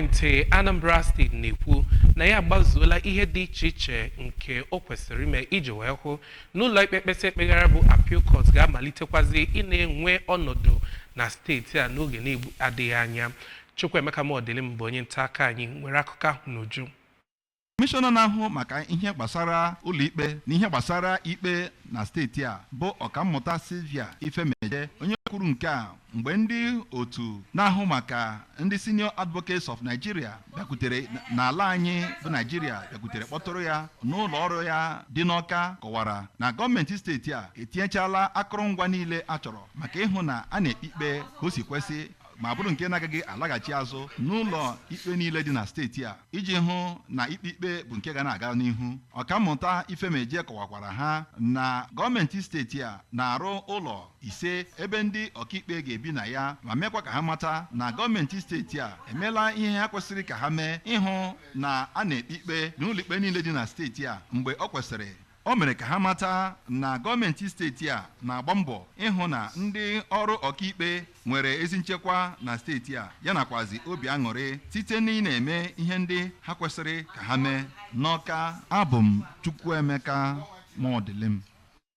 Gọọmenti Anambra Steeti na-ekwu na ya agbazuola ihe dị iche iche nke o kwesịrị ime iji wee hụ n'ụlọ ikpe mkpesa ekpegara bụ Appeal Court ga-amalitekwazị ị na-enwe ọnọdụ na steeti a n'oge na-adịghị anya. Chukwuemeka Modilim bụ onye nta aka anyị nwere akụkọ ahụ n'uju. Kọmishọna na-ahụ maka ihe gbasara ụlọikpe na ihe gbasara ikpe na steeti a bụ Ọkammụta Sylvia Ifemeje, onye kwuru nke a mgbe ndị otu na-ahụ maka ndị Senior Advocates of Nigeria bịakwutere n'ala anyị bụ Nigeria bịakwutere kpọtụrụ ya n'ụlọ ọrụ ya dị n'Ọka, kọwara na gọọmenti steeti a etinyechala akụrụngwa niile a chọrọ maka ịhụ na a na-ekpe ikpe ka o si kwesị, ma bụrụ nke na-agaghị alaghachi azụ n'ụlọ ikpe niile dị na steeti a iji hụ na ikpe ikpe bụ nke ga na-aga n'ihu. Ọkammụta Ifemeje kọwakwara ha na gọọmenti steeti a na-arụ ụlọ 5 ebe ndị ọkaikpe ga-ebi na ya, ma mekwa ka ha mata na gọọmenti steeti a emeela ihe ha kwesịrị ka ha mee ịhụ na a na-ekpe ikpe n'ụlọ ikpe niile dị na steeti a mgbe ọ kwesịrị. O mere ka ha mata na gọọmenti steeti a na-agba mbọ ịhụ na ndị ọrụ ọkaikpe nwere ezi nchekwa na steeti a, ya nakwazi obi aṅụrị site na ị na-eme ihe ndị ha kwesịrị ka ha mee. N'Ọka, abụ m Chukwuemeka Modilim.